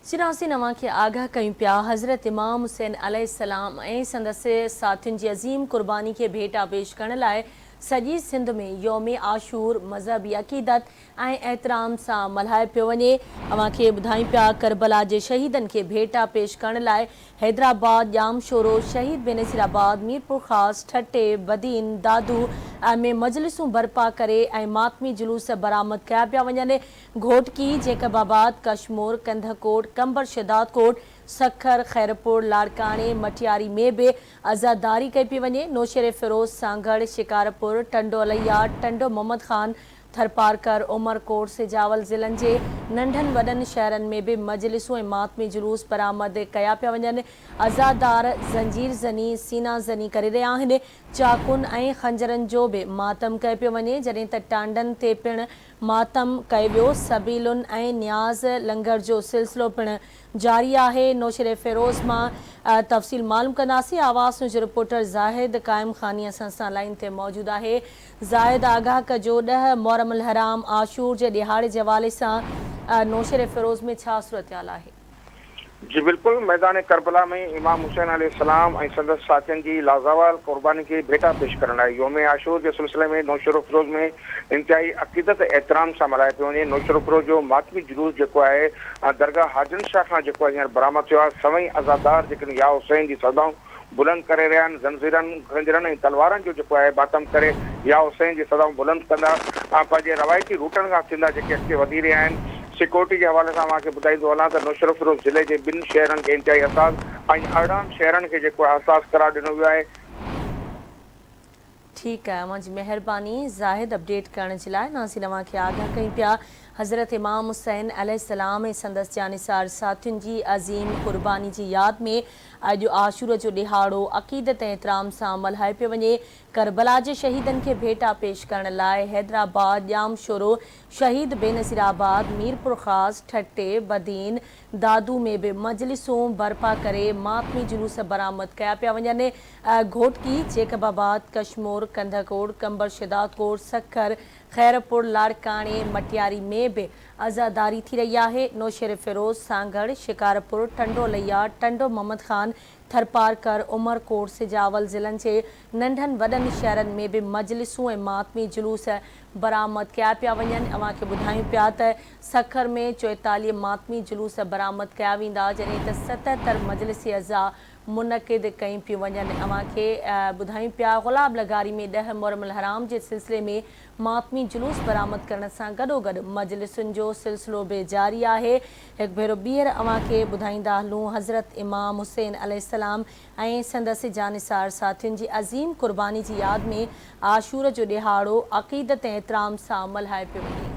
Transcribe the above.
سراسين اوهان کي آگاهه ڪيون پيا حضرت امام حسين عليه السلام ۽ سندس ساٿين جي عظيم قرباني کي ڀيٽا پيش ڪرڻ لاء سڄي سنڌ ۾ يوم عاشور مذهبي عقيدت ۽ احترام سان ملهايو پيو وڃي. اوهان کي ٻڌايون پيا ڪربلا جي شهيدن کي ڀيٽا پيش ڪرڻ لاء حيدرآباد، ڄامشورو، شهيد بينظيرآباد، ميرپورخاص، ٺٽي، بدين، دادو ۾ مجلسون برپا ڪري ۽ ماتمي جلوس برآمد ڪيا پيا وڃن. گهوٽڪي، جيڪب آباد، ڪشمور، ڪنڌڪوٽ، قمبر شهدادڪوٽ، سکر، خيرپور، لاڙڪاڻي، مٽياري ۾ به عزاداري ڪئي پئي وڃي. نوشهري فيروز، سانگهڙ، شڪارپور، ٽنڊو الهيار، ٽنڊو محمد خان، ٿرپارڪر، عمرڪوٽ، سجاول ضلعن جي ننڍن وڏن شهرن ۾ به مجلسون ۽ ماتمي جلوس برآمد ڪيا پيا وڃن. عزادار زنجير زني، سينا زني ڪري رهيا آهن. چاقون ۽ خنجرن جو به ماتم ڪيو پيو وڃي، جڏهن ته ٽانڊن تي پڻ ماتم ڪيو ويو. سبيلن ۽ نياز لنگر جو سلسلو پڻ جاري آهي. نوشهري فيروز مان تفصيل معلوم ڪنداسين. آواز نيوز جو رپورٽر زاهد قائم خاني اسان سان لائين تي موجود آهي. زاهد آگاهه ڪجو ڏهه محرم الحرام عاشور جي ڏهاڙي جي حوالي سان نوشهري فيروز ۾ ڇا صورتحال آهي؟ جي بلڪل ميدان ڪربلا ۾ امام حسين عليه السلام ۽ سندس ساٿين جي لازوال قرباني کي ڀيٽا پيش ڪرڻ لاء يوم عاشور جي سلسلي ۾ نوشهروفيروز ۾ انتهائي عقيدت ۽ احترام سان ملهايو پيو وڃي نوشهروفيروز جو ماتمي جلوس جيڪو آهي درگاهه حاجن شاهه کان جيڪو هينئر برآمد ٿيو آهي سوين عزادار جيڪي يا حسين جي صدائون بلند ڪري رهيا آهن، زنجيرن، خنجرن ۽ تلوارن جو جيڪو آهي ماتم ڪري يا حسين جي صدائون بلند ڪندا ۽ پنهنجي روايتي روٽن کان ٿيندا جيڪي اڳتي وڌي رهيا آهن. سيڪيورٽي جي حوالي سان اوهان کي ٻڌائيندو هلان ته نوشهروفيروز ضلعي جي ٻن شهرن کي انتهائي حساس ۽ 18 شهرن کي جيڪو آهي حساس قرار ڏنو ويو آهي. ٺيڪ آهي اوهان جي مهرباني زاهد اپڊيٽ ڪرڻ جي لاء ناظرين اوهان کي آگاهه ڪيون پيا حضرت امام حسين عليه السلام ۽ سندس جانثار ساٿين جي عظيم قرباني جي ياد ۾ اڄ عاشور جو ڏهاڙو عقيدت ۽ احترام سان ملهايو پيو وڃي ڪربلا جي شهيدن کي ڀيٽا پيش ڪرڻ لاء حيدرآباد ڄامشورو شهيد بينظيرآباد ميرپورخاص ٺٽي بدين دادو ۾ به مجلسون برپا ڪري ماتمي جلوس برآمد ڪيا پيا وڃن. گهوٽڪي، جيڪب آباد، ڪشمور، ڪنڌڪوٽ، قمبر شهدادڪوٽ، سکر، خيرپور، لاڙڪاڻي، مٽياري ۾ به عزاداري ٿي رهي آهي. نوشهري فيروز، سانگهڙ، شڪارپور، ٽنڊو الهيار، ٽنڊو محمد خان، ٿرپارڪر، عمرڪوٽ، سجاول ضلعن جي ننڍن وڏن شهرن ۾ به مجلسون ۽ ماتمي جلوس برآمد ڪيا پيا وڃن. اوهان کي ٻڌايون پيا ته سکر ۾ 44 ماتمي جلوس برآمد ڪيا ويندا جڏهن ته 77 مجلس عزا منعقد ڪيون پيون وڃن. اوهان کي ٻڌايون پيا گلاب لغاري ۾ ڏهه محرم الحرام جي سلسلي ۾ ماتمي جلوس برآمد ڪرڻ سان گڏوگڏ مجلسن جو سلسلو به جاري آهي. هڪ ڀيرو ٻيهر اوهان کي ٻڌائيندا هلون حضرت امام حسين عليه السلام ۽ سندس جانثار ساٿين جي عظيم قرباني جي ياد ۾ عاشور جو ڏهاڙو عقيدت ۽ احترام سان ملهايو پيو وڃي.